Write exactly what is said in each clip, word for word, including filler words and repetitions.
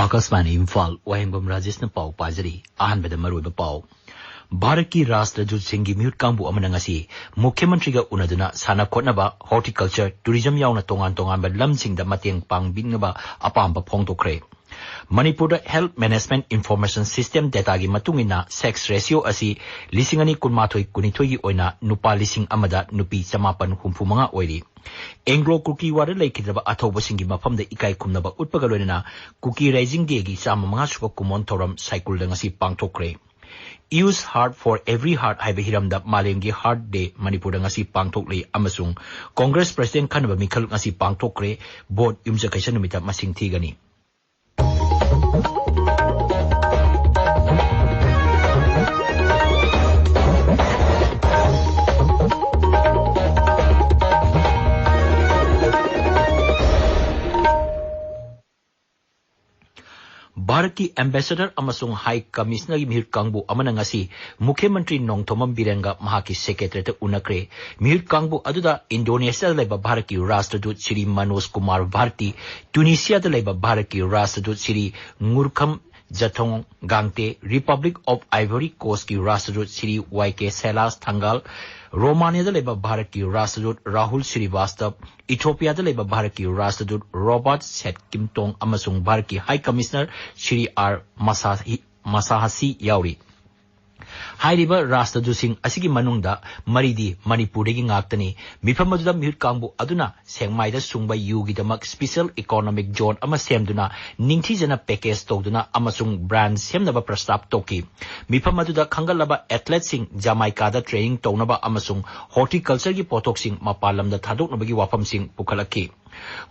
ꯑꯀꯥꯁꯕꯥꯅꯤ ꯏꯝꯐꯥꯜ, ꯋꯥꯍꯦꯡꯕꯝ ꯔꯥꯖꯦꯁꯅ ꯄꯥꯎ ꯄꯥꯖꯔꯤ꯫ ꯑꯍꯥꯟꯕꯗ ꯃꯔꯨꯑꯣꯏꯕ ꯄꯥꯎ꯫ ꯚꯥꯔꯠꯀꯤ ꯔꯥꯁꯇ꯭ꯔꯗꯨꯠꯁꯤꯡꯒꯤ ꯃꯤꯍꯨꯠ ꯀꯥꯡꯕꯨ ꯑꯃꯅ ꯉꯁꯤ ꯃꯨꯈ꯭ꯌꯃꯟꯇ꯭ꯔꯤꯒ ꯎꯅꯗꯨꯅ ꯁꯥꯟꯅ ꯈꯣꯠꯅꯕ, ꯍꯣꯔꯇꯤꯀꯜꯆꯔ, ꯇꯨꯔꯤꯖꯝ ꯌꯥꯎꯅ ꯇꯣꯉꯥꯟ ꯇꯣꯉꯥꯟꯕ ꯂꯝꯁꯤꯡꯗ ꯃꯇꯦꯡ ꯄꯥꯡꯕꯤꯅꯕ ꯑꯄꯥꯝꯕ ꯐꯣꯡꯗꯣꯛꯈ꯭ꯔꯦ꯫ ꯃꯅꯤꯄꯨꯔꯗ Health Management Information System dataꯒꯤ ꯃꯇꯨꯡ ꯏꯟꯅ sex ratio ꯑꯁꯤ ꯂꯤꯁꯤꯡ ꯑꯅꯤ ꯀꯨꯟꯃꯥꯊꯣꯏ ꯀꯨꯟꯅꯤꯊꯣꯏꯒꯤ ꯑꯣꯏꯅ ꯅꯨꯄꯥ ꯂꯤꯁꯤꯡ ꯑꯃꯗ ꯅꯨꯄꯤ ꯆꯃꯥꯄꯟ ꯍꯨꯝꯐꯨ ꯃꯉꯥ ꯑꯣꯏꯔꯤ꯫ ꯑꯦꯡꯒ꯭ꯂꯣ ꯀꯨꯀꯤ ꯋꯥꯔꯗ ꯂꯩꯈꯤꯗ꯭ꯔꯕ ꯑꯊꯧꯕꯁꯤꯡꯒꯤ ꯃꯐꯝꯗ ꯏꯀꯥꯏ ꯈꯨꯝꯅꯕ ꯎꯠꯄꯒ ꯂꯣꯏꯅꯅ ꯀꯨꯀꯤ ꯔꯥꯏꯖꯤꯡ ꯗꯦꯒꯤ ꯆꯥꯝꯃ ꯃꯉꯥ ꯁꯨꯕ ꯀꯨꯝꯑꯣꯟ ꯊꯧꯔꯝ ꯁꯥꯏꯀꯨꯜꯗ ꯉꯁꯤ ꯄꯥꯡꯊꯣꯛꯈ꯭ꯔꯦ꯫ Use Heart for Every Heart ꯍꯥꯏꯕ ꯍꯤꯔꯝꯗ ꯃꯥꯂꯦꯝꯒꯤ ꯍꯥꯔꯠ ꯗꯦ ꯃꯅꯤꯄꯨꯔꯗ ꯉꯁꯤ ꯄꯥꯡꯊꯣꯛꯂꯤ ꯑꯃꯁꯨꯡ ꯀꯣꯡꯒ꯭ꯔꯦꯁ ꯄ꯭ꯔꯁꯤꯗꯦꯟ ꯈꯟꯅꯕ ꯃꯤꯈꯜ ꯉꯁꯤ ꯄꯥꯡꯊꯣꯛꯈ꯭ꯔꯦ꯫ ꯚꯣꯠ ꯌꯨꯝꯖꯀꯩꯁ ꯅꯨꯃꯤꯠꯇ ꯃꯁꯤꯡ ꯊꯤꯒꯅꯤ꯫ ꯚꯥꯔꯠꯀꯤ ꯑꯦꯝꯕꯦꯁꯦꯗꯔ ꯑꯃꯁꯨꯡ ꯍꯥꯏ ꯀꯃꯤꯁꯅꯔꯒꯤ ꯃꯤꯍꯨꯠ ꯀꯥꯡꯕꯨ ꯑꯃꯅ ꯉꯁꯤ ꯃꯨꯈ꯭ꯌ ꯃꯟꯇ꯭ꯔꯤ ꯅꯣꯡꯊꯣꯝꯕꯝ ꯕꯤꯔꯦꯟꯒ ꯃꯍꯥꯛꯀꯤ ꯁꯦꯀ꯭ꯔꯦꯇꯔꯤꯌꯦꯠꯇ ꯎꯅꯈ꯭ꯔꯦ꯫ ꯃꯤꯍꯨꯠ ꯀꯥꯡꯕꯨ ꯑꯗꯨꯗ ꯏꯟꯗꯣꯅꯦꯁꯤꯌꯥꯗ ꯂꯩꯕ ꯚꯥꯔꯠꯀꯤ ꯔꯥꯁꯇ꯭ꯔꯗꯨꯠ ꯁ꯭ꯔꯤ ꯃꯅꯣꯖ ꯀꯨꯃꯥꯔ ꯚꯥꯔꯇꯤ, ꯇ꯭ꯌꯨꯅꯤꯁꯤꯌꯥꯗ ꯂꯩꯕ ꯚꯥꯔꯠꯀꯤ ꯔꯥꯁꯇ꯭ꯔꯗꯨꯠ ꯁ꯭ꯔꯤ ꯉꯨꯔꯈꯝ ꯖꯊꯣꯡ ꯒꯥꯡꯇꯦ, ꯔꯤꯄꯕ꯭ꯂꯤꯛ ꯑꯣꯐ ꯑꯥꯏꯚꯣꯔꯤ ꯀꯣꯁꯀꯤ ꯔꯥꯁꯇ꯭ꯔꯗꯨꯠ ꯁ꯭ꯔꯤ ꯋꯥꯏ ꯀꯦ ꯁꯩꯂꯥꯁ ꯊꯪꯒꯥꯜ, ꯔꯣꯃꯥꯅꯤꯌꯥꯗ ꯂꯩꯕ ꯚꯥꯔꯠꯀꯤ ꯔꯥꯁꯇ꯭ꯔꯗꯨꯠ ꯔꯥꯍꯨꯜ ꯁ꯭ꯔꯤꯋꯥꯁꯇꯕ, ꯏꯊꯣꯄꯤꯌꯥꯗ ꯂꯩꯕ ꯚꯥꯔꯠꯀꯤ ꯔꯥꯁꯇ꯭ꯔꯗꯨꯠ ꯔꯣꯕꯥꯔꯠ ꯁꯦꯠꯀꯤꯝꯇꯣꯡ ꯑꯃꯁꯨꯡ ꯚꯥꯔꯠꯀꯤ ꯍꯥꯏ ꯀꯃꯤꯁꯅꯔ ꯁ꯭ꯔꯤ ꯑꯥꯔ ꯃꯁꯥꯍꯤ-, ꯃꯁꯥꯍꯥꯁꯤ ꯌꯥꯎꯔꯤ꯫ ꯍꯥꯏꯔꯤꯕ ꯔꯥꯁꯇ꯭ꯔꯗꯨꯠꯁꯤꯡ ꯑꯁꯤꯒꯤ ꯃꯅꯨꯡꯗ ꯃꯔꯤꯗꯤ ꯃꯅꯤꯄꯨꯔꯗꯒꯤ ꯉꯥꯛꯇꯅꯤ꯫ ꯃꯤꯐꯝ ꯑꯗꯨꯗ ꯃꯤꯍꯨꯠ ꯀꯥꯡꯕꯨ ꯑꯗꯨꯅ ꯁꯦꯛꯃꯥꯏꯗ ꯁꯨꯡꯕ ꯌꯨꯒꯤꯗꯃꯛ special economic zone ꯑꯃ ꯁꯦꯝꯗꯨꯅ ꯅꯤꯡꯊꯤꯖꯅ package ꯇꯧꯗꯨꯅ ꯑꯃꯁꯨꯡ brand ꯁꯦꯝꯅꯕ ꯄ꯭ꯔꯁꯇꯥꯞ ꯇꯧꯈꯤ꯫ ꯃꯤꯐꯝ ꯑꯗꯨꯗ ꯈꯟꯒꯠꯂꯕ athleteꯁꯤꯡ ꯖꯃꯥꯏꯀꯥꯗ training ꯇꯧꯅꯕ ꯑꯃꯁꯨꯡ horticultureꯒꯤ ꯄꯣꯠꯊꯣꯛꯁꯤꯡ ꯃꯄꯥꯟ ꯂꯝꯗ ꯊꯥꯗꯣꯛꯅꯕꯒꯤ ꯋꯥꯐꯝꯁꯤꯡ ꯄꯨꯈꯠꯂꯛꯈꯤ꯫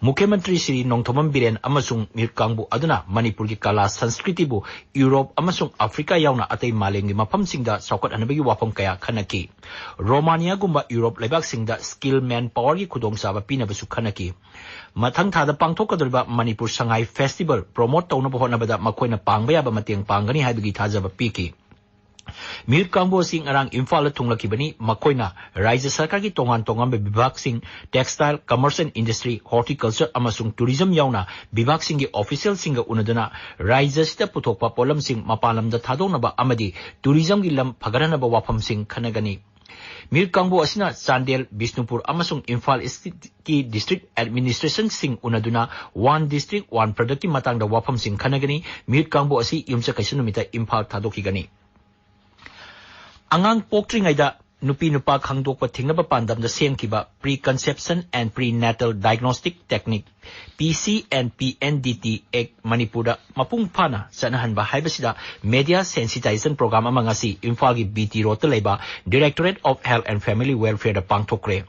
ꯃꯨꯈ꯭ꯌ ꯃꯟꯇ꯭ꯔꯤ ꯁ꯭ꯔꯤ ꯅꯣꯡꯊꯣꯝꯕꯝ ꯕꯤꯔꯦꯟ ꯑꯃꯁꯨꯡ ꯃꯤꯍꯨꯠ ꯀꯥꯡꯕꯨ ꯑꯗꯨꯅ ꯃꯅꯤꯄꯨꯔꯒꯤ ꯀꯂꯥ ꯁꯪꯁꯀ꯭ꯔꯤꯇꯤꯕꯨ ꯌꯨꯔꯣꯞ ꯑꯃꯁꯨꯡ ꯑꯐ꯭ꯔꯤꯀꯥ ꯌꯥꯎꯅ ꯑꯇꯩ ꯃꯥꯂꯦꯝꯒꯤ ꯃꯐꯝꯁꯤꯡꯗ ꯆꯥꯎꯈꯠꯍꯟꯅꯕꯒꯤ ꯋꯥꯐꯝ ꯀꯌꯥ ꯈꯟꯅꯈꯤ꯫ ꯔꯣꯃꯥꯅꯤꯌꯥꯒꯨꯝꯕ ꯌꯨꯔꯣꯞ ꯂꯩꯕꯥꯛꯁꯤꯡꯗ skilled manpowerꯒꯤ ꯈꯨꯗꯣꯡꯆꯥꯕ ꯄꯤꯅꯕꯁꯨ ꯈꯟꯅꯈꯤ꯫ ꯃꯊꯪ ꯊꯥꯗ ꯄꯥꯡꯊꯣꯛꯀꯗꯧꯔꯤꯕ ꯃꯅꯤꯄꯨꯔ ꯁꯉꯥꯏ festival promote ꯇꯧꯅꯕ ꯍꯣꯠꯅꯕꯗ ꯃꯈꯣꯏꯅ ꯄꯥꯡꯕ ꯌꯥꯕ ꯃꯇꯦꯡ ꯄꯥꯡꯒꯅꯤ ꯍꯥꯏꯕꯒꯤ ꯊꯥꯖꯕ ꯄꯤꯈꯤ꯫ ꯃꯤꯍꯨꯠ ꯀꯥꯡꯕꯨ ꯑꯁꯤ ꯉꯔꯥꯡ ꯏꯝꯐꯥꯜꯗ ꯊꯨꯡꯂꯛꯈꯤꯕꯅꯤ꯫ ꯃꯈꯣꯏꯅ ꯔꯥꯖ꯭ꯌ ꯁꯔꯀꯥꯔꯒꯤ ꯇꯣꯉꯥꯟ ꯇꯣꯉꯥꯟꯕ ꯕꯤꯚꯥꯒꯁꯤꯡ, textile, commerce and industry, horticulture ꯑꯃꯁꯨꯡ tourism ꯌꯥꯎꯅ ꯕꯤꯚꯥꯒꯁꯤꯡꯒꯤ officialꯁꯤꯡꯒ ꯎꯅꯗꯨꯅ ꯔꯥꯖ꯭ꯌ ꯑꯁꯤꯗ ꯄꯨꯊꯣꯛꯄ ꯄꯣꯠꯂꯝꯁꯤꯡ ꯃꯄꯥꯟ ꯂꯝꯗ ꯊꯥꯗꯣꯛꯅꯕ ꯑꯃꯗꯤ tourismꯒꯤ ꯂꯝ ꯐꯒꯠꯍꯟꯅꯕ ꯋꯥꯐꯝꯁꯤꯡ ꯈꯟꯅꯒꯅꯤ꯫ ꯃꯤꯍꯨꯠ ꯀꯥꯡꯕꯨ ꯑꯁꯤꯅ ꯆꯥꯟꯗꯦꯜ, ꯕꯤꯁꯅꯨꯄꯨꯔ ꯑꯃꯁꯨꯡ ꯏꯝꯐꯥꯜ ꯏꯁꯀꯤ district administrationꯁꯤꯡ ꯎꯅꯗꯨꯅ One District One Productꯀꯤ ꯃꯇꯥꯡꯗ ꯋꯥꯐꯝꯁꯤꯡ ꯈꯟꯅꯒꯅꯤ꯫ ꯃꯤꯍꯨꯠ ꯀꯥꯡꯕꯨ ꯑꯁꯤ ꯌꯨꯝꯁꯀꯩꯁ ꯅꯨꯃꯤꯠꯇ ꯏꯝꯐꯥꯜ ꯊꯥꯗꯣꯛꯈꯤꯒꯅꯤ꯫ ꯑꯉꯥꯡ ꯄꯣꯛꯇ꯭ꯔꯤꯉꯩꯗ ꯅꯨꯄꯤ ꯅꯨꯄꯥ ꯈꯪꯗꯣꯛꯄ ꯊꯤꯡꯅꯕ ꯄꯥꯟꯗꯝꯗ ꯁꯦꯝꯈꯤꯕ Preconception and Prenatal Diagnostic Technique, P C and P N D T Act, ꯃꯅꯤꯄꯨꯔꯗ ꯃꯄꯨꯡ ꯐꯥꯅ ꯆꯠꯅꯍꯟꯕ ꯍꯥꯏꯕꯁꯤꯗ media sensitization program ꯑꯃ ꯉꯁꯤ ꯏꯝꯐꯥꯜꯒꯤ B T Roadꯇ ꯂꯩꯕ Directorate of Health and Family Welfareꯗ ꯄꯥꯡꯊꯣꯛꯈ꯭ꯔꯦ꯫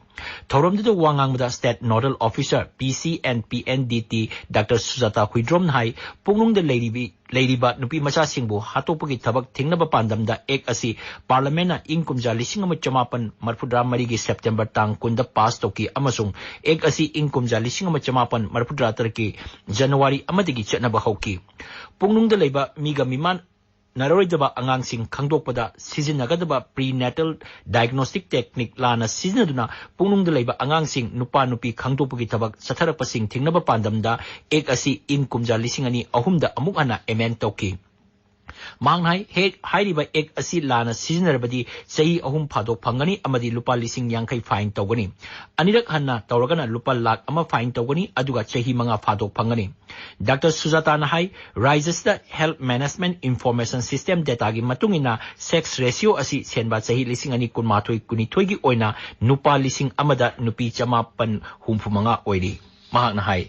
ꯊꯧꯔꯝꯗꯨꯗ ꯋꯥ ꯉꯥꯡꯕꯗ State Nodal Officer, P C and P N D T, Doctor ꯁꯨꯖꯥꯇꯥ ꯍꯨꯏꯗ꯭ꯔꯣꯝꯅ ꯍꯥꯏ, ꯄꯨꯛꯅꯨꯡꯗ ꯂꯩꯔꯤꯕꯤ ꯂꯩꯔꯤꯕ ꯅꯨꯄꯤ ꯃꯆꯥꯁꯤꯡꯕꯨ ꯍꯥꯠꯇꯣꯛꯄꯒꯤ ꯊꯕꯛ ꯊꯤꯡꯅꯕ ꯄꯥꯟꯗꯝꯗ Act ꯑꯁꯤ Parliamentꯅ ꯏꯪ ꯀꯨꯝꯖꯥ ꯂꯤꯁꯤꯡ ꯑꯃ ꯆꯃꯥꯄꯟ ꯃꯔꯤꯐꯨꯇꯔꯥ ꯃꯔꯤꯒꯤ September ꯇꯥꯡ ꯀꯨꯟꯗ pass ꯇꯧꯈꯤ ꯑꯃꯁꯨꯡ Act ꯑꯁꯤ ꯏꯪ ꯀꯨꯝꯖꯥ ꯂꯤꯁꯤꯡ ꯑꯃ ꯆꯃꯥꯄꯟ ꯃꯔꯤꯐꯨꯇꯔꯥ ꯇꯔꯦꯠꯀꯤ January ꯑꯃꯗꯒꯤ ꯆꯠꯅꯕ ꯍꯧꯈꯤ꯫ ꯄꯨꯛꯅꯨꯡꯗ ꯂꯩꯕ ꯃꯤꯒ ꯃꯤꯃꯥꯟꯅꯔꯣꯏꯗꯕ ꯑꯉꯥꯡꯁꯤꯡ ꯈꯪꯗꯣꯛꯄꯗ ꯁꯤꯖꯤꯟꯅꯒꯗꯕ Prenatal Diagnostic Technique ꯂꯥꯟꯅ ꯁꯤꯖꯤꯟꯅꯗꯨꯅ ꯄꯨꯛꯅꯨꯡꯗ ꯂꯩꯕ ꯑꯉꯥꯡꯁꯤꯡ ꯅꯨꯄꯥ ꯅꯨꯄꯤ ꯈꯪꯗꯣꯛꯄꯒꯤ ꯊꯕꯛ ꯆꯠꯊꯔꯛꯄꯁꯤꯡ ꯊꯤꯡꯅꯕ ꯄꯥꯟꯗꯝꯗ Act ꯑꯁꯤ ꯏꯪ ꯀꯨꯝꯖꯥ ꯂꯤꯁꯤꯡ ꯑꯅꯤ ꯑꯍꯨꯝꯗ ꯑꯃꯨꯛ ꯍꯟꯅ amend ꯇꯧꯈꯤ꯫ ꯃꯍꯥꯛꯅ ꯍꯥꯏ, ꯍꯦꯛ ꯍꯥꯏꯔꯤꯕ Act ꯑꯁꯤ ꯂꯥꯟꯅ ꯁꯤꯖꯤꯟꯅꯔꯕꯗꯤ ꯆꯍꯤ ꯑꯍꯨꯝ ꯐꯥꯗꯣꯛ ꯐꯪꯒꯅꯤ ꯑꯃꯗꯤ ꯂꯨꯄꯥ ꯂꯤꯁꯤꯡ ꯌꯥꯡꯈꯩ fine ꯇꯧꯒꯅꯤ꯫ ꯑꯅꯤꯔꯛ ꯍꯟꯅ ꯇꯧꯔꯒꯅ ꯂꯨꯄꯥ ꯂꯥꯈ ꯑꯃ fine ꯇꯧꯒꯅꯤ, ꯑꯗꯨꯒ ꯆꯍꯤ ꯃꯉꯥ ꯐꯥꯗꯣꯛ ꯐꯪꯒꯅꯤ꯫ ꯗꯥꯛꯇꯔ ꯁꯨꯖꯥꯇꯥꯅ ꯍꯥꯏ, ꯔꯥꯖ꯭ꯌꯁꯤꯗ Health Management Information System dataꯒꯤ ꯃꯇꯨꯡ ꯏꯟꯅ sex ratio ꯑꯁꯤ ꯁꯦꯟꯕ ꯆꯍꯤ ꯂꯤꯁꯤꯡ ꯑꯅꯤ ꯀꯨꯟꯃꯥꯊꯣꯏ ꯀꯨꯟꯅꯤꯊꯣꯏꯒꯤ ꯑꯣꯏꯅ ꯅꯨꯄꯥ ꯂꯤꯁꯤꯡ ꯑꯃꯗ ꯅꯨꯄꯤ ꯆꯃꯥꯄꯟ ꯍꯨꯝꯐꯨ ꯃꯉꯥ ꯑꯣꯏꯔꯤ꯫ ꯃꯍꯥꯛꯅ ꯍꯥꯏ,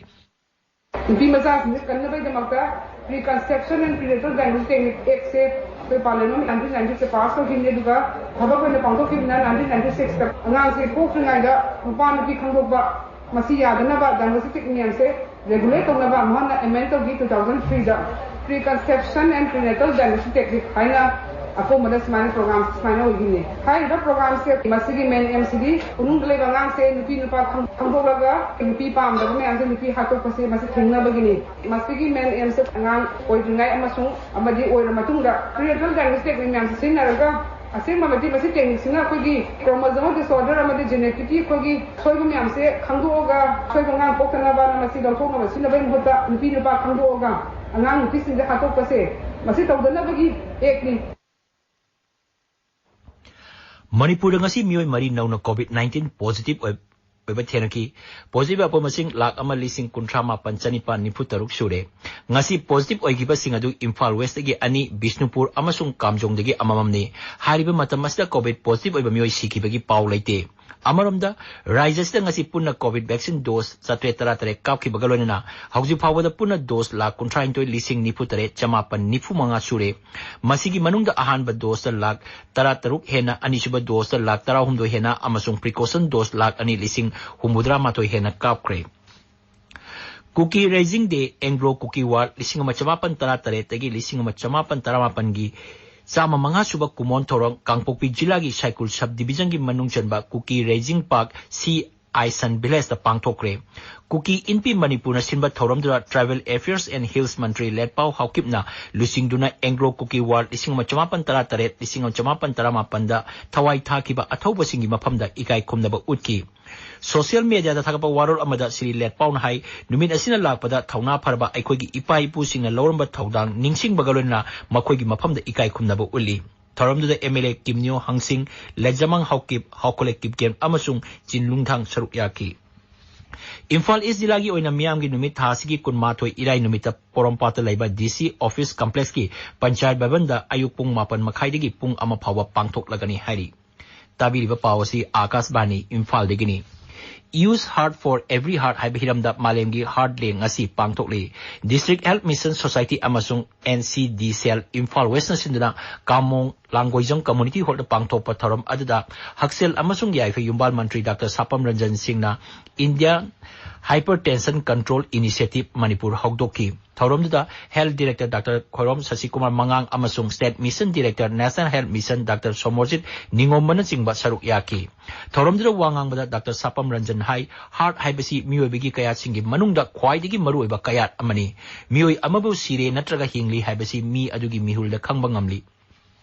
ꯅꯨꯄꯤ ꯃꯆꯥꯁꯤꯡꯁꯦ ꯀꯟꯅꯕꯒꯤꯗꯃꯛꯇ Preconception and Prenatal Diagnostic Technique Actꯁꯦ ꯑꯩꯈꯣꯏ Parliament nineteen ninety pass ꯇꯧꯈꯤꯕꯅꯤ, ꯑꯗꯨꯒ ꯊꯕꯛ ꯑꯣꯏꯅ ꯄꯥꯡꯊꯣꯛꯈꯤꯕꯅ nineteen ninety sixꯇ꯫ ꯑꯉꯥꯡꯁꯦ ꯄꯣꯛꯇ꯭ꯔꯤꯉꯩꯗ ꯅꯨꯄꯥ ꯅꯨꯄꯤ ꯈꯪꯗꯣꯛꯄ, ꯃꯁꯤ ꯌꯥꯗꯅꯕ diagnostic techniqueꯁꯦ regulate ꯇꯧꯅꯕ ꯃꯍꯥꯛꯅ amend ꯇꯧꯈꯤ two thousand threeꯗ꯫ Preconception and Prenatal Diagnostic Technique ꯍꯥꯏꯅ ꯑꯀꯣꯟꯕꯗ ꯁꯨꯃꯥꯏꯅ ꯄ꯭ꯔꯣꯒ꯭ꯔꯥꯝ ꯁꯨꯃꯥꯏꯅ ꯑꯣꯏꯈꯤꯕꯅꯤ꯫ ꯍꯥꯏꯔꯤꯕ ꯄ꯭ꯔꯣꯒ꯭ꯔꯥꯝꯁꯦ ꯃꯁꯤꯒꯤ ꯃꯦꯟ ꯑꯦꯝꯁꯤꯗꯤ ꯃꯅꯨꯡꯗ ꯂꯩꯕ ꯑꯉꯥꯡꯁꯦ ꯅꯨꯄꯤ ꯅꯨꯄꯥ ꯈꯪ- ꯈꯪꯗꯣꯛꯂꯒ ꯅꯨꯄꯤ ꯄꯥꯝꯗꯕ ꯃꯌꯥꯝꯁꯦ ꯅꯨꯄꯤ ꯍꯥꯠꯇꯣꯛꯄꯁꯦ ꯃꯁꯤ ꯊꯤꯡꯅꯕꯒꯤꯅꯤ꯫ ꯃꯁꯤꯒꯤ ꯃꯦꯟ ꯑꯦꯝꯁꯦ ꯑꯉꯥꯡ ꯑꯣꯏꯗ꯭ꯔꯤꯉꯩ ꯑꯃꯁꯨꯡ ꯑꯃꯗꯤ ꯑꯣꯏꯔ ꯃꯇꯨꯡꯗ ꯄ꯭ꯔꯤꯅꯦꯇꯜ ꯗꯥꯏꯒꯅꯣꯁ ꯇꯦꯛꯅꯤꯛ ꯃꯌꯥꯝꯁꯦ ꯁꯤꯖꯤꯟꯅꯔꯒ ꯑꯁꯦꯡꯕ ꯃꯇꯤꯛ ꯃꯁꯤ ꯇꯦꯛꯅꯤꯛꯁꯤꯅ ꯑꯩꯈꯣꯏꯒꯤ ꯀ꯭ꯔꯣꯃꯣꯖꯣꯃꯦꯜ ꯗꯤꯁꯑꯣꯔꯗꯔ ꯑꯃꯗꯤ ꯖꯦꯅꯦꯇꯤꯛꯀꯤ ꯑꯩꯈꯣꯏꯒꯤ ꯁꯣꯏꯕ ꯃꯌꯥꯝꯁꯦ ꯈꯪꯗꯣꯛꯑꯒ ꯑꯁꯣꯏꯕ ꯑꯉꯥꯡ ꯄꯣꯛꯇꯅꯕꯅ ꯃꯁꯤ ꯂꯧꯊꯣꯛꯅꯕ ꯁꯤꯖꯤꯟꯅꯕꯒꯤ ꯃꯍꯨꯠꯇ ꯅꯨꯄꯤ ꯅꯨꯄꯥ ꯈꯪꯗꯣꯛꯑꯒ ꯑꯉꯥꯡ ꯅꯨꯄꯤꯁꯤꯡꯁꯦ ꯍꯥꯠꯇꯣꯛꯄꯁꯦ ꯃꯁꯤ ꯇꯧꯗꯅꯕꯒꯤ ꯑꯦꯛꯅꯤ꯫ ꯃꯅꯤꯄꯨꯔꯗ ꯉꯁꯤ ꯃꯤꯑꯣꯏ ꯃꯔꯤ ꯅꯧꯅ ꯀꯣꯚꯤꯗ ꯅꯥꯏꯟꯇꯤꯟ ꯄꯣꯖꯤꯇꯤꯚ ꯑꯣꯏ-, ꯑꯣꯏꯕ ꯊꯦꯡꯅꯈꯤ꯫ ꯄꯣꯖꯤꯇꯤꯚ ꯂꯥꯛꯄ ꯃꯁꯤꯡ ꯂꯥꯈ ꯑꯃ ꯂꯤꯁꯤꯡ ꯀꯨꯟꯊ꯭ꯔꯥ ꯃꯥꯄꯟ ꯆꯅꯤꯄꯥꯟ ꯅꯤꯐꯨ ꯇꯔꯨꯛ ꯁꯨꯔꯦ꯫ ꯉꯁꯤ ꯄꯣꯖꯤꯇꯤꯚ ꯑꯣꯏꯈꯤꯕꯁꯤꯡ ꯑꯗꯨ ꯏꯝꯐꯥꯜ ꯋꯦꯁꯇꯒꯤ ꯑꯅꯤ, ꯕꯤꯁꯅꯨꯄꯨꯔ ꯑꯃꯁꯨꯡ ꯀꯥꯝꯖꯣꯡꯗꯒꯤ ꯑꯃꯃꯝꯅꯤ꯫ ꯍꯥꯏꯔꯤꯕ ꯃꯇꯝ ꯑꯁꯤꯗ ꯀꯣꯚꯤꯗ ꯄꯣꯖꯤꯇꯤꯚ ꯑꯣꯏꯕ ꯃꯤꯑꯣꯏ ꯁꯤꯈꯤꯕꯒꯤ ꯄꯥꯎ ꯂꯩꯇꯦ꯫ ꯑꯃꯔꯣꯝꯗ, ꯔꯥꯖ꯭ꯌ ꯑꯁꯤꯗ ꯉꯁꯤ ꯄꯨꯟꯅ ꯀꯣꯚꯤꯗ ꯚꯦꯛꯁꯤꯟ ꯗꯣꯁ ꯆꯥꯇ꯭ꯔꯦꯠ ꯇꯔꯥꯇꯔꯦꯠ ꯀꯥꯞꯈꯤꯕꯒ ꯂꯣꯏꯅꯅ ꯍꯧꯖꯤꯛ ꯐꯥꯎꯕꯗ ꯄꯨꯟꯅ ꯗꯣꯁ ꯂꯥꯈ ꯀꯨꯟꯊ꯭ꯔꯥꯅꯤꯊꯣꯏ ꯂꯤꯁꯤꯡ ꯅꯤꯐꯨ ꯇꯔꯦꯠ ꯆꯃꯥꯄꯟ ꯅꯤꯐꯨ ꯃꯉꯥ ꯁꯨꯔꯦ꯫ ꯃꯁꯤꯒꯤ ꯃꯅꯨꯡꯗ ꯑꯍꯥꯟꯕ ꯗꯣꯁꯇ ꯂꯥꯈ ꯇꯔꯥꯇꯔꯨꯛ ꯍꯦꯟꯅ, ꯑꯅꯤꯁꯨꯕ ꯗꯣꯁꯇ ꯂꯥꯈ ꯇꯔꯥꯍꯨꯝꯗꯣꯏ ꯍꯦꯟꯅ ꯑꯃꯁꯨꯡ ꯄ꯭ꯔꯤꯀꯣꯁꯟ ꯗꯣꯁ ꯂꯥꯈ ꯑꯅꯤ ꯂꯤꯁꯤꯡ ꯍꯨꯝꯐꯨꯇꯔꯥꯃꯥꯊꯣꯏ ꯍꯦꯟꯅ ꯀꯥꯞꯈ꯭ꯔꯦ꯫ ꯀꯨꯀꯤ ꯔꯦꯖꯤꯡ ꯗꯦ, ꯑꯦꯡꯒ꯭ꯂꯣ ꯀꯨꯀꯤ ꯋꯥꯔ ꯂꯤꯁꯤꯡ ꯑꯃ ꯆꯃꯥꯄꯟ ꯇꯔꯥꯇꯔꯦꯠꯇꯒꯤ ꯂꯤꯁꯤꯡ ꯑꯃ ꯆꯃꯥꯄꯟ ꯇꯔꯥꯃꯥꯄꯟꯒꯤ ꯆꯥꯝꯃ ꯃꯉꯥ ꯁꯨꯕ ꯀꯨꯃꯣꯟ ꯊꯧꯔꯝ, ꯀꯥꯡꯄꯣꯛꯄꯤ ꯖꯤꯂꯥꯒꯤ ꯁꯥꯏꯀꯨꯜ ꯁꯕ ꯗꯤꯕꯤꯖꯟꯒꯤ ꯃꯅꯨꯡ ꯆꯟꯕ ꯀꯨꯀꯤ ꯔꯦꯖꯤꯡ ꯄꯥꯔꯛ ꯁꯤ ꯑꯥꯏꯁꯟ ꯚꯤꯂꯦꯖꯇ ꯄꯥꯡꯊꯣꯛꯈ꯭ꯔꯦ꯫ ꯀꯨꯀꯤ ꯏꯟꯄꯤ ꯃꯅꯤꯄꯨꯔꯅ ꯁꯤꯟꯕ ꯊꯧꯔꯝꯗꯨꯗ ꯇ꯭ꯔꯥꯏꯕꯦꯜ ꯑꯦꯐꯤꯌꯔꯁ ꯑꯦꯟ ꯍꯤꯜꯁ ꯃꯟꯇ꯭ꯔꯤ ꯂꯦꯠꯄꯥꯎ ꯍꯥꯎꯀꯤꯞꯅ ꯂꯨꯆꯤꯡꯗꯨꯅ ꯑꯦꯡꯒ꯭ꯂꯣ ꯀꯨꯀꯤ ꯋꯥꯔ ꯂꯤꯁꯤꯡ ꯑꯃ ꯆꯃꯥꯄꯟ ꯇꯔꯥꯇꯔꯦꯠ, ꯂꯤꯁꯤꯡ ꯑꯃ ꯆꯃꯥꯄꯟ ꯇꯔꯥꯃꯥꯄꯟꯗ ꯊꯋꯥꯏ ꯊꯥꯈꯤꯕ ꯑꯊꯧꯕꯁꯤꯡꯒꯤ ꯃꯐꯝꯗ ꯏꯀꯥꯏ ꯈꯨꯝꯅꯕ ꯎꯠꯈꯤ꯫ ꯁꯣꯁꯤꯌꯦꯜ ꯃꯦꯗꯤꯌꯥꯗ ꯊꯥꯒꯠꯄ ꯋꯥꯔꯣꯜ ꯑꯃꯗ ꯁ꯭ꯔꯤ ꯂꯦꯠꯄꯥꯎꯅ ꯍꯥꯏ, ꯅꯨꯃꯤꯠ ꯑꯁꯤꯅ ꯂꯥꯛꯄꯗ ꯊꯧꯅꯥ ꯐꯔꯕ ꯑꯩꯈꯣꯏꯒꯤ ꯏꯄꯥ ꯏꯄꯨꯁꯤꯡꯅ ꯂꯧꯔꯝꯕ ꯊꯧꯗꯥꯡ ꯅꯤꯡꯁꯤꯡꯕꯒ ꯂꯣꯏꯅꯅ ꯃꯈꯣꯏꯒꯤ ꯃꯐꯝꯗ ꯏꯀꯥꯏ ꯈꯨꯝꯅꯕ ꯎꯠꯂꯤ꯫ ꯊꯧꯔꯝꯗꯨꯗ ꯑꯦꯝ ꯑꯦꯜ ꯑꯦ ꯀꯤꯝꯅꯤꯌꯣ ꯍꯪꯁꯤꯡ, ꯂꯦꯖꯃꯪ ꯍꯥꯎꯀꯤꯞ, ꯍꯥꯎꯀꯣꯂꯦ ꯀꯤꯞꯒꯦꯝ ꯑꯃꯁꯨꯡ ꯆꯤꯟꯂꯨꯡꯊꯥꯡ ꯁꯔꯨꯛ ꯌꯥꯈꯤ꯫ ꯏꯝꯐꯥꯜ ꯏꯁ ꯖꯤꯂꯥꯒꯤ ꯑꯣꯏꯅ ꯃꯤꯌꯥꯝꯒꯤ ꯅꯨꯃꯤꯠ ꯊꯥ ꯑꯁꯤꯒꯤ ꯀꯨꯟꯃꯥꯊꯣꯏ ꯏꯔꯥꯏ ꯅꯨꯃꯤꯠꯇ ꯄꯣꯔꯣꯝꯄꯥꯠꯇ ꯂꯩꯕ ꯗꯤ ꯁꯤ ꯑꯣꯐꯤꯁ ꯀꯝꯄ꯭ꯂꯦꯛꯁꯀꯤ ꯄꯟꯆꯥꯌꯠ ꯚꯕꯟꯗ ꯑꯌꯨꯛ ꯄꯨꯡ ꯃꯥꯄꯟ ꯃꯈꯥꯏꯗꯒꯤ ꯄꯨꯡ ꯑꯃ ꯐꯥꯎꯕ ꯄꯥꯡꯊꯣꯛꯂꯒꯅꯤ ꯍꯥꯏꯔꯤ꯫ ꯇꯥꯕꯤꯔꯤꯕ ꯄꯥꯎ ꯑꯁꯤ ꯑꯥꯀꯥꯁꯕꯥꯅꯤ ꯏꯝꯐꯥꯜꯗꯒꯤꯅꯤ꯫ Use Heart for Every Heart ꯍꯥꯏꯕ ꯍꯤꯔꯝꯗ ꯃꯥꯂꯦꯝꯒꯤ ꯍꯥꯔꯠ ꯗꯦ ꯉꯁꯤ ꯄꯥꯡꯊꯣꯛꯂꯤ꯫ ꯗꯤꯁꯇ꯭ꯔꯤꯛ ꯍꯦꯜꯊ ꯃꯤꯁꯟ ꯁꯣꯁꯥꯏꯇꯤ ꯑꯃꯁꯨꯡ ꯑꯦꯟ ꯁꯤ ꯗꯤ ꯁꯤ ꯑꯦꯜ ꯏꯝꯐꯥꯜ ꯋꯦꯁꯅ ꯁꯤꯟꯗꯨꯅ ꯀꯥꯃꯣꯡ ꯂꯥꯡꯒꯣꯏꯖꯝ ꯀꯝꯃꯨꯅꯤꯇꯤ ꯍꯣꯜꯗ ꯄꯥꯡꯊꯣꯛꯄ ꯊꯧꯔꯝ ꯑꯗꯨꯗ ꯍꯛꯁꯦꯜ ꯑꯃꯁꯨꯡ ꯌꯥꯏꯐ ꯌꯨꯝꯕꯥꯜ ꯃꯟꯇ꯭ꯔꯤ ꯗꯥꯛꯇꯔ ꯁꯥꯄꯝ ꯔꯟꯖꯟ ꯁꯤꯡꯅ India Hypertension Control Initiative Manipur ꯍꯧꯗꯣꯛꯈꯤ꯫ ꯊꯧꯔꯝꯗꯨꯗ Health Director Doctor ꯈꯣꯏꯔꯣꯝ ꯁꯁꯤꯀꯨꯃꯥꯔ ꯃꯉꯥꯡ ꯑꯃꯁꯨꯡ State Mission Director National Health Mission Doctor Somorjit ꯅꯤꯉꯣꯝꯕꯅꯆꯤꯡꯕ ꯁꯔꯨꯛ ꯌꯥꯈꯤ꯫ ꯊꯧꯔꯝꯗꯨꯗ ꯋꯥ ꯉꯥꯡꯕꯗ Doctor ꯁꯥꯄꯝ ꯔꯟꯖꯟ ꯍꯥꯏ, heart ꯍꯥꯏꯕꯁꯤ ꯃꯤꯑꯣꯏꯕꯒꯤ ꯀꯌꯥꯠꯁꯤꯡꯒꯤ ꯃꯅꯨꯡꯗ ꯈ꯭ꯋꯥꯏꯗꯒꯤ ꯃꯔꯨꯑꯣꯏꯕ ꯀꯌꯥꯠ ꯑꯃꯅꯤ꯫ ꯃꯤꯑꯣꯏ ꯑꯃꯕꯨ ꯁꯤꯔꯦ ꯅꯠꯇ꯭ꯔꯒ ꯍꯤꯡꯂꯤ ꯍꯥꯏꯕꯁꯤ ꯃꯤ ꯑꯗꯨꯒꯤ ꯃꯤꯍꯨꯜꯗ ꯈꯪꯕ ꯉꯝꯂꯤ꯫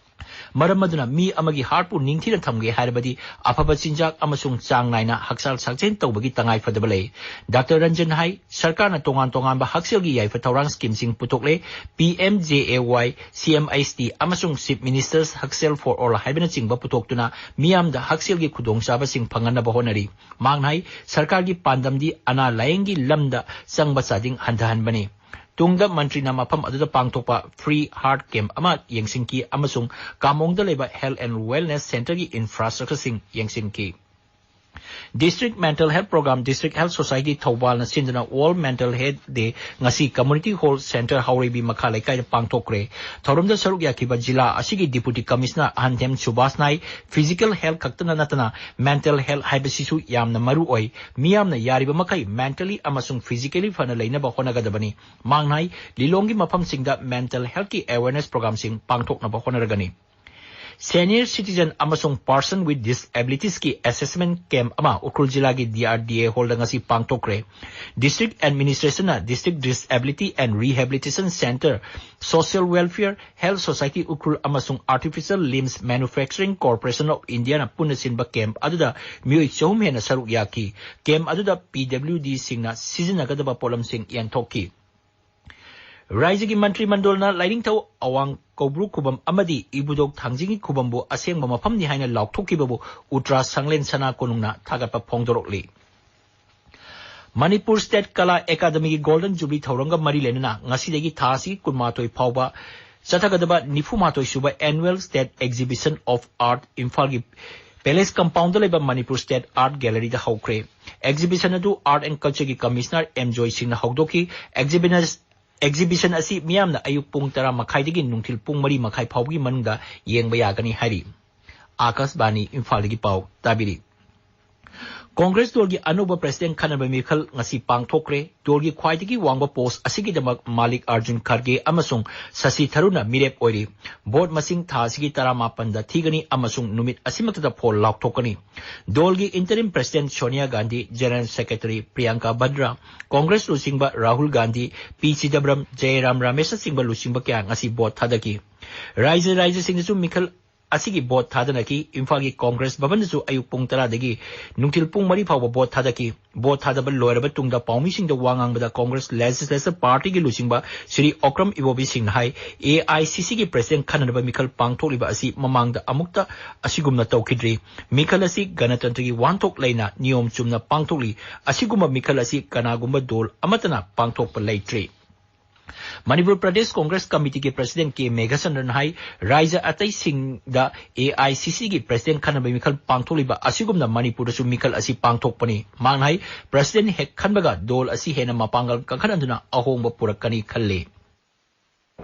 ꯃꯔꯝ ꯑꯗꯨꯅ ꯃꯤ ꯑꯃꯒꯤ heartꯄꯨ ꯅꯤꯡꯊꯤꯅ ꯊꯝꯒꯦ ꯍꯥꯏꯔꯕꯗꯤ ꯑꯐꯕ ꯆꯤꯟꯖꯥꯛ ꯑꯃꯁꯨꯡ ꯆꯥꯡ ꯅꯥꯏꯅ ꯍꯛꯆꯥꯡ ꯁꯥꯖꯦꯜ ꯇꯧꯕꯒꯤ ꯇꯉꯥꯏ ꯐꯗꯕ ꯂꯩ꯫ Doctor ꯔꯟꯖꯟ ꯍꯥꯏ, ꯁꯔꯀꯥꯔꯅ ꯇꯣꯉꯥꯟ ꯇꯣꯉꯥꯟꯕ ꯍꯛꯁꯦꯜꯒꯤ ꯌꯥꯏꯐ ꯊꯧꯔꯥꯡ schemeꯁꯤꯡ ꯄꯨꯊꯣꯛꯂꯦ꯫ P M J A Y, C M H T ꯑꯃꯁꯨꯡ Chief Minister's Hustle for All ꯍꯥꯏꯕꯅꯆꯤꯡꯕ ꯄꯨꯊꯣꯛꯇꯨꯅ ꯃꯤꯌꯥꯝꯗ ꯍꯛꯁꯦꯜꯒꯤ ꯈꯨꯗꯣꯡꯆꯥꯕꯁꯤꯡ ꯐꯪꯍꯟꯅꯕ ꯍꯣꯠꯅꯔꯤ꯫ ꯃꯍꯥꯛꯅ ꯍꯥꯏ, ꯁꯔꯀꯥꯔꯒꯤ ꯄꯥꯟꯗꯝꯗꯤ ꯑꯅꯥ ꯂꯥꯌꯦꯡꯒꯤ ꯂꯝꯗ ꯆꯪꯕ ꯆꯥꯗꯤꯡ ꯍꯟꯊꯍꯟꯕꯅꯤ꯫ ꯇꯨꯡꯗ ꯃꯟꯇ꯭ꯔꯤꯅ ꯃꯐꯝ ꯑꯗꯨꯗ ꯄꯥꯡꯊꯣꯛꯄ free heart camp ꯑꯃ ꯌꯦꯡꯁꯤꯟꯈꯤ ꯑꯃꯁꯨꯡ ꯀꯥꯃꯣꯡꯗ ꯂꯩꯕ Health and Wellness Centreꯒꯤ infrastructureꯁꯤꯡ ꯌꯦꯡꯁꯤꯟꯈꯤ꯫ District Mental Health Program, District Health Society ꯊꯧꯕꯥꯜꯅ ꯁꯤꯟꯗꯨꯅ World Mental Health Day ꯉꯁꯤ Community Hall Centre ꯍꯥꯎꯔꯩꯕꯤ ꯃꯈꯥ ꯂꯩꯀꯥꯏꯗ ꯄꯥꯡꯊꯣꯛꯈ꯭ꯔꯦ꯫ ꯊꯧꯔꯝꯗ ꯁꯔꯨꯛ ꯌꯥꯈꯤꯕ ꯖꯤꯂꯥ ꯑꯁꯤꯒꯤ Deputy Commissioner ꯑꯍꯟꯊꯦꯝ ꯁꯨꯕꯥꯁꯅ ꯍꯥꯏ, physical health ꯈꯛꯇꯅ ꯅꯠꯇꯅ mental health ꯍꯥꯏꯕꯁꯤꯁꯨ ꯌꯥꯝꯅ ꯃꯔꯨ ꯑꯣꯏ꯫ ꯃꯤꯌꯥꯝꯅ ꯌꯥꯔꯤꯕ ꯃꯈꯩ mentally ꯑꯃꯁꯨꯡ physically ꯐꯅ ꯂꯩꯅꯕ ꯍꯣꯠꯅꯒꯗꯕꯅꯤ꯫ ꯃꯍꯥꯛꯅ ꯍꯥꯏ, ꯂꯤꯂꯣꯡꯒꯤ ꯃꯐꯝꯁꯤꯡꯗ mental healthꯀꯤ awareness programꯁꯤꯡ ꯄꯥꯡꯊꯣꯛꯅꯕ ꯍꯣꯠꯅꯔꯒꯅꯤ꯫ Senior Citizen ꯑꯃꯁꯨꯡ Person with Disabilitiesꯀꯤ assessment camp ꯑꯃ ꯎꯈ꯭ꯔꯨꯜ ꯖꯤꯂꯥꯒꯤ D R D A hallꯗ ꯉꯁꯤ ꯄꯥꯡꯊꯣꯛꯈ꯭ꯔꯦ꯫ District Administrationꯅ District Disability and Rehabilitation Centre, Social Welfare, Health Society Ukhrul ꯑꯃꯁꯨꯡ Artificial Limbs Manufacturing Corporation of Indiaꯅ ꯄꯨꯟꯅ ꯁꯤꯟꯕ camp ꯑꯗꯨꯗ ꯃꯤꯑꯣꯏ ꯆꯍꯨꯝ ꯍꯦꯟꯅ ꯁꯔꯨꯛ ꯌꯥꯈꯤ꯫ Camp ꯑꯗꯨꯗ P W Dꯁꯤꯡꯅ ꯁꯤꯖꯤꯟꯅꯒꯗꯕ ꯄꯣꯠꯂꯝꯁꯤꯡ ꯌꯦꯟꯊꯣꯛꯈꯤ꯫ ꯔꯥꯏꯖ꯭ꯌꯒꯤ ꯃꯟꯇ꯭ꯔꯤ ꯃꯟꯗꯜꯅ ꯂꯥꯏꯅꯤꯡꯊꯧ ꯑꯋꯥꯡ ꯀꯧꯕ꯭ꯔꯨ ꯈꯨꯕꯝ ꯑꯃꯗꯤ ꯏꯕꯨꯙꯧ ꯊꯥꯡꯖꯤꯡꯒꯤ ꯈꯨꯕꯝꯕꯨ ꯑꯁꯦꯡꯕ ꯃꯐꯝꯅꯤ ꯍꯥꯏꯅ ꯂꯥꯎꯊꯣꯛꯈꯤꯕꯕꯨ ꯎꯇ꯭ꯔꯥ ꯁꯪꯂꯦꯟ ꯁꯅꯥ ꯀꯣꯅꯨꯡꯅ ꯊꯥꯒꯠꯄ ꯐꯣꯡꯗꯣꯔꯛꯂꯤ꯫ Manipur State Kala Academyꯒꯤ Golden Jubilee ꯊꯧꯔꯝꯒ ꯃꯔꯤ ꯂꯩꯅꯅ ꯉꯁꯤꯗꯒꯤ ꯊꯥ ꯑꯁꯤꯒꯤ ꯀꯨꯟꯃꯥꯊꯣꯏ ꯐꯥꯎꯕ ꯆꯠꯊꯒꯗꯕ ꯅꯤꯐꯨ ꯃꯥꯊꯣꯏ ꯁꯨꯕ Annual State Exhibition of Art ꯏꯝꯐꯥꯜꯒꯤ Palace Compoundꯗ ꯂꯩꯕ Manipur State Art Galleryꯗ ꯍꯧꯈ꯭ꯔꯦ꯫ Exhibition ꯑꯗꯨ Art and Cultureꯒꯤ Commissioner M ꯖꯣꯏ ꯁꯤꯡꯅ ꯍꯧꯗꯣꯛꯈꯤ꯫ Exhibition ꯑꯁꯤ ꯃꯤꯌꯥꯝꯅ ꯑꯌꯨꯛ ꯄꯨꯡ ꯇꯔꯥ ꯃꯈꯥꯏꯗꯒꯤ ꯅꯨꯡꯊꯤꯜ ꯄꯨꯡ ꯃꯔꯤ ꯃꯈꯥꯏ ꯐꯥꯎꯕꯒꯤ ꯃꯅꯨꯡꯗ ꯌꯦꯡꯕ ꯌꯥꯒꯅꯤ ꯍꯥꯏꯔꯤ꯫ ꯑꯥꯀꯥꯁꯕꯥꯅꯤ ꯏꯝꯐꯥꯜꯗꯒꯤ ꯄꯥꯎ ꯇꯥꯕꯤꯔꯤ꯫ ꯀꯣꯡꯒ꯭ꯔꯦꯁ ꯗꯣꯜꯒꯤ ꯑꯅꯧꯕ ꯄ꯭ꯔꯁꯤꯗꯦꯟꯠ ꯈꯟꯅꯕ ꯃꯤꯈꯜ ꯉꯁꯤ ꯄꯥꯡꯊꯣꯛꯈ꯭ꯔꯦ꯫ ꯗꯣꯜꯒꯤ ꯈ꯭ꯋꯥꯏꯗꯒꯤ ꯋꯥꯡꯕ ꯄꯣꯁꯠ ꯑꯁꯤꯒꯤꯗꯃꯛ ꯃꯥꯂꯤꯛ ꯑꯥꯔꯖꯨꯟ ꯈꯥꯔꯒꯦ ꯑꯃꯁꯨꯡ ꯁꯁꯤ ꯊꯔꯨꯔꯅ ꯃꯤꯔꯦꯞ ꯑꯣꯏꯔꯤ꯫ ꯚꯣꯠ ꯃꯁꯤꯡ ꯊꯥ ꯑꯁꯤꯒꯤ ꯇꯔꯥꯃꯥꯄꯟꯗ ꯊꯤꯒꯅꯤ ꯑꯃꯁꯨꯡ ꯅꯨꯃꯤꯠ ꯑꯁꯤꯃꯛꯇꯗ ꯐꯣꯜ ꯂꯥꯎꯊꯣꯛꯀꯅꯤ꯫ ꯗꯣꯜꯒꯤ interim president Sonia Gandhi, general secretary Priyanka Vadra, Congress ꯂꯨꯆꯤꯡꯕ ꯔꯥꯍꯨꯜ ꯒꯥꯟꯙꯤ, ꯄꯤ ꯆꯤꯗꯝꯕꯔꯝ, ꯖꯌꯔꯥꯝ ꯔꯥꯃꯦꯁꯅꯆꯤꯡꯕ ꯂꯨꯆꯤꯡꯕ ꯀꯌꯥ ꯉꯁꯤ ꯚꯣꯠ ꯊꯥꯗꯈꯤ꯫ ꯔꯥꯏꯖ꯭ꯌ ꯔꯥꯏꯖ꯭ꯌꯁꯤꯡꯗꯁꯨ ꯃꯤꯈꯜ ꯑꯁꯤꯒꯤ ꯚꯣꯠ ꯊꯥꯗꯅꯈꯤ꯫ ꯏꯝꯐꯥꯜꯒꯤ ꯀꯣꯡꯒ꯭ꯔꯦꯁ ꯚꯕꯟꯗꯁꯨ ꯑꯌꯨꯛ ꯄꯨꯡ ꯇꯔꯥꯗꯒꯤ ꯅꯨꯡꯊꯤꯜ ꯄꯨꯡ ꯃꯔꯤ ꯐꯥꯎꯕ ꯚꯣꯠ ꯊꯥꯗꯈꯤ꯫ ꯚꯣꯠ ꯊꯥꯗꯕ ꯂꯣꯏꯔꯕ ꯇꯨꯡꯗ ꯄꯥꯎꯃꯤꯁꯤꯡꯗ ꯋꯥ ꯉꯥꯡꯕꯗ ꯀꯣꯡꯒ꯭ꯔꯦꯁ ꯂꯦꯖꯤꯁꯂꯦꯆꯔ ꯄꯥꯔꯇꯤꯒꯤ ꯂꯨꯆꯤꯡꯕ ꯁ꯭ꯔꯤ ꯑꯣꯀ꯭ꯔꯝ ꯏꯕꯣꯕꯤ ꯁꯤꯡꯅ ꯍꯥꯏ, ꯑꯦ ꯑꯥꯏ ꯁꯤ ꯁꯤꯒꯤ ꯄ꯭ꯔꯁꯤꯗꯦꯟꯠ ꯈꯟꯅꯅꯕ ꯃꯤꯈꯜ ꯄꯥꯡꯊꯣꯛꯂꯤꯕ ꯑꯁꯤ ꯃꯃꯥꯡꯗ ꯑꯃꯨꯛꯇ ꯑꯁꯤꯒꯨꯝꯅ ꯇꯧꯈꯤꯗ꯭ꯔꯤ꯫ ꯃꯤꯈꯜ ꯑꯁꯤ ꯒꯅꯇꯟꯇ꯭ꯔꯒꯤ ꯋꯥꯍꯟꯊꯣꯛ ꯂꯩꯅ ꯅꯤꯌꯣꯝ ꯆꯨꯝꯅ ꯄꯥꯡꯊꯣꯛꯂꯤ꯫ ꯑꯁꯤꯒꯨꯝꯕ ꯃꯤꯈꯜ ꯑꯁꯤ ꯀꯅꯥꯒꯨꯝꯕ ꯗꯣꯜ ꯑꯃꯠꯇꯅ ꯄꯥꯡꯊꯣꯛꯄ ꯂꯩꯇ꯭ꯔꯤ꯫ ꯃꯅꯤꯄꯨꯔ ꯄ꯭ꯔꯗꯦꯁ ꯀꯣꯡꯒ꯭ꯔꯦꯁ ꯀꯃꯤꯇꯤꯒꯤ ꯄ꯭ꯔꯁꯤꯗꯦꯟꯠ ꯀꯦ ꯃꯦꯘꯆꯟꯗ꯭ꯔꯟ ꯍꯥꯏ, ꯔꯥꯏꯖ꯭ꯌ ꯑꯇꯩꯁꯤꯡꯗ ꯑꯦ ꯑꯥꯏ ꯁꯤ ꯁꯤꯒꯤ ꯄ꯭ꯔꯁꯤꯗꯦꯟꯠ ꯈꯟꯅꯕꯒꯤ ꯃꯤꯈꯜ ꯄꯥꯡꯊꯣꯛꯂꯤꯕ ꯑꯁꯤꯒꯨꯝꯅ ꯃꯅꯤꯄꯨꯔꯗꯁꯨ ꯃꯤꯈꯜ ꯑꯁꯤ ꯄꯥꯡꯊꯣꯛꯄꯅꯤ꯫ ꯃꯍꯥꯛꯅ ꯍꯥꯏ, ꯄ꯭ꯔꯁꯤꯗꯦꯟꯠ ꯍꯦꯛ ꯈꯟꯕꯒ ꯗꯣꯜ ꯑꯁꯤ ꯍꯦꯟꯅ ꯃꯄꯥꯡꯒꯜ ꯀꯟꯈꯠꯍꯟꯗꯨꯅ ꯑꯍꯣꯡꯕ ꯄꯨꯔꯛꯀꯅꯤ ꯈꯜꯂꯤ꯫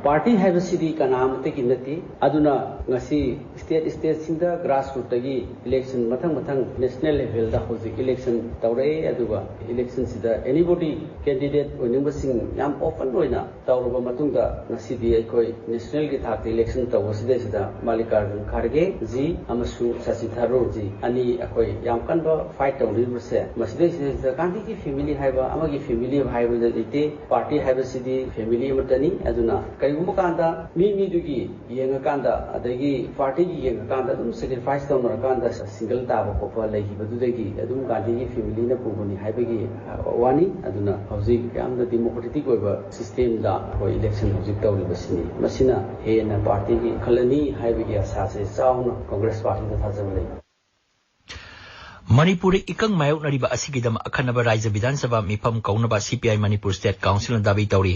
ꯄꯥꯔꯇꯤ ꯍꯥꯏꯕꯁꯤꯗꯤ ꯀꯅꯥ ꯑꯃꯠꯇꯒꯤ ꯅꯠꯇꯦ꯫ ꯑꯗꯨꯅ ꯉꯁꯤ ꯁ꯭ꯇꯦꯠ ꯁ꯭ꯇꯦꯠꯁꯤꯡꯗ ꯒ꯭ꯔꯥꯁꯔꯨꯠꯇꯒꯤ ꯏꯂꯦꯛꯁꯟ ꯃꯊꯪ ꯃꯊꯪ ꯅꯦꯁꯅꯦꯜ ꯂꯦꯚꯦꯜꯗ ꯍꯧꯖꯤꯛ ꯏꯂꯦꯛꯁꯟ ꯇꯧꯔꯛꯑꯦ꯫ ꯑꯗꯨꯒ ꯏꯂꯦꯛꯁꯟꯁꯤꯗ ꯑꯦꯅꯤꯕꯣꯗꯤ ꯀꯦꯟꯗꯤꯗꯦꯠ ꯑꯣꯏꯅꯤꯡꯕꯁꯤꯡ ꯌꯥꯝ ꯑꯣꯄꯟ ꯑꯣꯏꯅ ꯇꯧꯔꯕ ꯃꯇꯨꯡꯗ ꯉꯁꯤꯗꯤ ꯑꯩꯈꯣꯏ ꯅꯦꯁꯅꯦꯜꯒꯤ ꯊꯥꯛꯇ ꯏꯂꯦꯛꯁꯟ ꯇꯧꯕꯁꯤꯗꯩꯁꯤꯗ ꯃꯥꯂꯤꯀꯥꯔꯖꯨꯟ ꯈꯥꯔꯒꯦ ꯖꯤ ꯑꯃꯁꯨꯡ ꯁꯁꯤ ꯊꯔꯨꯔ ꯖꯤ ꯑꯅꯤ ꯑꯩꯈꯣꯏ ꯌꯥꯝ ꯀꯟꯕ ꯐꯥꯏꯠ ꯇꯧꯅꯔꯤꯕꯁꯦ, ꯃꯁꯤꯗꯩꯁꯤꯗꯩꯁꯤꯗ ꯒꯥꯟꯙꯤꯒꯤ ꯐꯦꯃꯤꯂꯤ ꯍꯥꯏꯕ, ꯑꯃꯒꯤ ꯐꯦꯃꯤꯂꯤ ꯍꯥꯏꯕ ꯂꯩꯇꯦ꯫ ꯄꯥꯔꯇꯤ ꯍꯥꯏꯕꯁꯤꯗꯤ ꯐꯦꯃꯤꯂꯤ ꯑꯃꯠꯇꯅꯤ꯫ ꯑꯗꯨꯅ ꯀꯔꯤꯒꯨꯝꯕ ꯀꯥꯟꯗ ꯃꯤ ꯃꯤꯗꯨꯒꯤ ꯌꯦꯡꯉꯀꯥꯟꯗ, ꯑꯗꯒꯤ ꯄꯥꯔꯇꯤꯒꯤ ꯌꯦꯡꯉꯀꯥꯟꯗ ꯑꯗꯨꯝ ꯁꯦꯀ꯭ꯔꯤꯐꯥꯏꯁ ꯇꯧꯅꯔꯀꯥꯟꯗ ꯁꯤꯡꯒꯜ ꯇꯥꯕ ꯈꯣꯠꯄ ꯂꯩꯈꯤꯕꯗꯨꯗꯒꯤ ꯑꯗꯨꯝ ꯒꯥꯟꯙꯤꯒꯤ ꯐꯦꯃꯤꯂꯤꯅ ꯄꯨꯕꯅꯤ ꯍꯥꯏꯕꯒꯤ, ꯑ, ꯋꯥꯅꯤ꯫ ꯑꯗꯨꯅ ꯍꯧꯖꯤꯛ ꯌꯥꯝꯅ ꯗꯤꯃꯣꯀ꯭ꯔꯦꯇꯤꯛ ꯑꯣꯏꯕ ꯁꯤꯁꯇꯦꯝꯗ ꯑꯩꯈꯣꯏ ꯏꯂꯦꯛꯁꯟ ꯍꯧꯖꯤꯛ ꯇꯧꯔꯤꯕꯁꯤꯅꯤ꯫ ꯃꯁꯤꯅ ꯍꯦꯟꯅ ꯄꯥꯔꯇꯤꯒꯤ ꯏꯟꯈꯠꯂꯅꯤ ꯍꯥꯏꯕꯒꯤ ꯑꯁꯥꯁꯦ ꯆꯥꯎꯅ ꯀꯣꯡꯒ꯭ꯔꯦꯁ ꯄꯥꯔꯇꯤꯗ ꯊꯥꯖꯕ ꯂꯩ꯫ ꯃꯅꯤꯄꯨꯔꯗ ꯏꯀꯪ ꯃꯥꯌꯣꯛꯅꯔꯤꯕ ꯑꯁꯤꯒꯤꯗꯃꯛ ꯑꯈꯟꯅꯕ ꯔꯥꯏꯖ꯭ꯌ ꯕꯤꯙꯥꯟ ꯁꯚꯥ ꯃꯤꯐꯝ ꯀꯧꯅꯕ ꯁꯤ ꯄꯤ ꯑꯥꯏ ꯃꯅꯤꯄꯨꯔ ꯁ꯭ꯇꯦꯠ ꯀꯥꯎꯟꯁꯤꯜꯅ ꯗꯥꯕꯤ ꯇꯧꯔꯤ꯫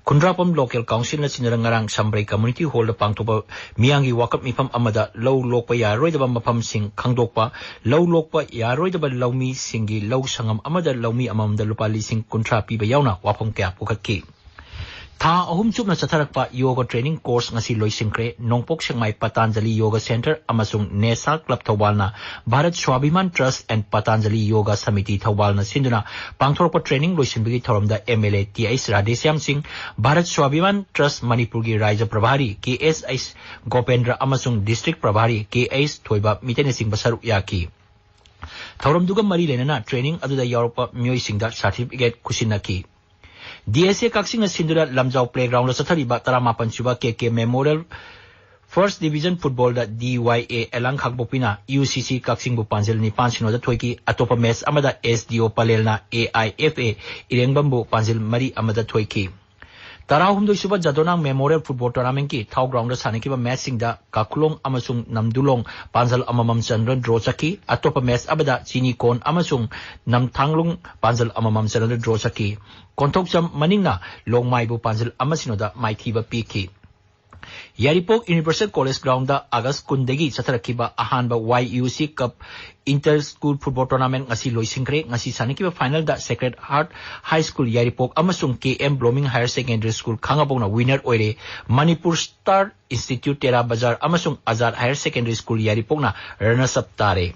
ꯈꯨꯟꯗ꯭ꯔꯥꯛꯄꯝ ꯂꯣꯀꯦꯜ ꯀꯥꯎꯟꯁꯤꯜꯅ ꯁꯤꯟꯅꯔ ꯉꯔꯥꯡ ꯁꯝꯕ꯭ꯔꯩ ꯀꯝꯃ꯭ꯌꯨꯅꯤꯇꯤ ꯍꯣꯜꯗ ꯄꯥꯡꯊꯣꯛꯄ ꯃꯤꯌꯥꯝꯒꯤ ꯋꯥꯀꯠ ꯃꯤꯐꯝ ꯑꯃꯗ ꯂꯧ ꯂꯣꯛꯄ ꯌꯥꯔꯔꯣꯏꯗꯕ ꯃꯐꯝꯁꯤꯡ ꯈꯪꯗꯣꯛꯄ, ꯂꯧ ꯂꯣꯛꯄ ꯌꯥꯔꯔꯣꯏꯗꯕ ꯂꯧꯃꯤꯁꯤꯡꯒꯤ ꯂꯧ ꯁꯪꯉꯝ ꯑꯃꯗ ꯂꯧꯃꯤ ꯑꯃꯃꯝꯗ ꯂꯨꯄꯥ ꯂꯤꯁꯤꯡ ꯀꯨꯟꯊ꯭ꯔꯥ ꯄꯤꯕ ꯌꯥꯎꯅ ꯋꯥꯐꯝ ꯀꯌꯥ ꯄꯨꯈꯠꯈꯤ꯫ ꯊꯥ ꯑꯍꯨꯝ ꯆꯨꯞꯅ ꯆꯠꯊꯔꯛꯄ ꯌꯣꯒ training course ꯉꯁꯤ ꯂꯣꯏꯁꯤꯟꯈ꯭ꯔꯦ꯫ ꯅꯣꯡꯄꯣꯛ ꯁꯦꯛꯃꯥꯏ ꯄꯇꯥꯟꯖꯂꯤ ꯌꯣꯒ center ꯑꯃꯁꯨꯡ ꯅꯦꯁꯥ club ꯊꯧꯕꯥꯜꯅ Bharat ꯁ꯭ꯋꯥꯚꯤꯃꯥꯟ Trust and Patanjali ꯌꯣꯒ ꯁꯃꯤꯇꯤ ꯊꯧꯕꯥꯜꯅ ꯁꯤꯟꯗꯨꯅ ꯄꯥꯡꯊꯣꯔꯛꯄ training ꯂꯣꯏꯁꯤꯟꯕꯒꯤ ꯊꯧꯔꯝꯗ MLA ꯇꯤ ꯑꯩꯆ ꯔꯥꯙꯦꯁ꯭ꯌꯥꯝ ꯁꯤꯡ, ꯚꯥꯔꯠ ꯁ꯭ꯋꯥꯚꯤꯃꯥꯟ Trust ꯃꯅꯤꯄꯨꯔꯒꯤ ꯔꯥꯏꯖ ꯄ꯭ꯔꯚꯥꯔꯤ ꯀꯦ ꯑꯦꯁ ꯑꯩꯆ ꯒꯣꯄꯦꯟꯗ꯭ꯔ ꯑꯃꯁꯨꯡ district ꯄ꯭ꯔꯚꯥꯔꯤ ꯀꯦ ꯑꯩꯆ ꯊꯣꯏꯕ ꯃꯤꯇꯩꯅꯆꯤꯡꯕ ꯁꯔꯨꯛ ꯌꯥꯈꯤ꯫ ꯊꯧꯔꯝꯗꯨꯒ ꯃꯔꯤ ꯂꯩꯅꯅ training ꯑꯗꯨꯗ ꯌꯥꯎꯔꯛꯄ ꯃꯤꯑꯣꯏꯁꯤꯡꯗ certificate ꯈꯨꯠꯁꯤꯟꯅꯈꯤ꯫ ꯗꯤ ꯑꯦꯁ ꯑꯦ ꯀꯛꯆꯤꯡꯅ ꯁꯤꯟꯗꯨꯅ ꯂꯝꯖꯥꯎ playgroundꯗ ꯆꯠꯊꯔꯤꯕ ꯇꯔꯥꯃꯥꯄꯟ ꯁꯨꯕ ꯀꯦ ꯀꯦ Memorial First Division Footballꯗ ꯗꯤ ꯋꯥꯏ ꯑꯦ ꯑꯦꯂꯥꯡ ꯈꯥꯡꯄꯣꯛꯄꯤꯅ ꯌꯨ ꯁꯤ ꯁꯤ ꯀꯛꯆꯤꯡꯕꯨ ꯄꯥꯟꯖꯜ ꯅꯤꯄꯥꯟ ꯁꯤꯅꯣꯗ ꯊꯣꯏꯈꯤ꯫ ꯑꯇꯣꯞꯄ match ꯑꯃꯗ ꯑꯦꯁ ꯗꯤ ꯑꯣ ꯄꯂꯦꯜꯅ ꯑꯦ ꯑꯥꯏ ꯑꯦꯐ ꯑꯦ ꯏꯔꯦꯡꯕꯝꯕꯨ ꯄꯥꯟꯖꯜ ꯃꯔꯤ ꯑꯃꯗ ꯊꯣꯏꯈꯤ꯫ ꯇꯔꯥꯍꯨꯝꯗꯣꯏ ꯁꯨꯕ ꯖꯥꯗꯣꯅꯥꯡ Memorial Football Tournamentꯀꯤ ꯊꯥꯎ groundꯗ ꯁꯥꯟꯅꯈꯤꯕ matchꯁꯤꯡꯗ ꯀꯥꯈꯨꯂꯣꯡ ꯑꯃꯁꯨꯡ ꯅꯝꯗꯨꯂꯣꯡ ꯄꯥꯟꯖꯜ ꯑꯃꯃꯝ ꯆꯟꯗꯨꯅ draw ꯆꯠꯈꯤ꯫ ꯑꯇꯣꯞꯄ match ꯑꯃꯗ ꯆꯤꯅꯤꯀꯣꯟ ꯑꯃꯁꯨꯡ ꯅꯝꯊꯥꯡꯂꯨꯡ ꯄꯥꯟꯖꯜ ꯑꯃꯃꯝ ꯆꯟꯗꯨꯅ draw ꯆꯠꯈꯤ꯫ ꯀꯣꯟꯊꯣꯛꯆꯝ ꯃꯅꯤꯡꯅ ꯂꯣꯡꯃꯥꯏꯕꯨ ꯄꯥꯟꯖꯜ ꯑꯃ ꯁꯤꯅꯣꯗ ꯃꯥꯏꯊꯤꯕ ꯄꯤꯈꯤ꯫ ꯌꯥꯏꯔꯤꯄꯣꯛ Universal College groundꯗ ꯑꯥꯒꯁ ꯀꯨꯟꯗꯒꯤ ꯆꯠꯊꯔꯛꯈꯤꯕ ꯑꯍꯥꯟꯕ ꯋꯥꯏ ꯌꯨ ꯁꯤ Cup Inter School Football Tournament ꯉꯁꯤ ꯂꯣꯏꯁꯤꯟꯈ꯭ꯔꯦ꯫ ꯉꯁꯤ ꯁꯥꯟꯅꯈꯤꯕ finalꯗ Sacred Heart High School Yairipok ꯑꯃꯁꯨꯡ K M Blooming Higher Secondary School ꯈꯥꯡꯉꯕꯣꯛꯅ winner ꯑꯣꯏꯔꯦ꯫ ꯃꯅꯤꯄꯨꯔ Star Institute ꯇꯦꯔꯥ ꯕꯖꯥꯔ ꯑꯃꯁꯨꯡ Azad Higher Secondary School ꯌꯥꯏꯔꯤꯄꯣꯛꯅ runners up ꯇꯥꯔꯦ꯫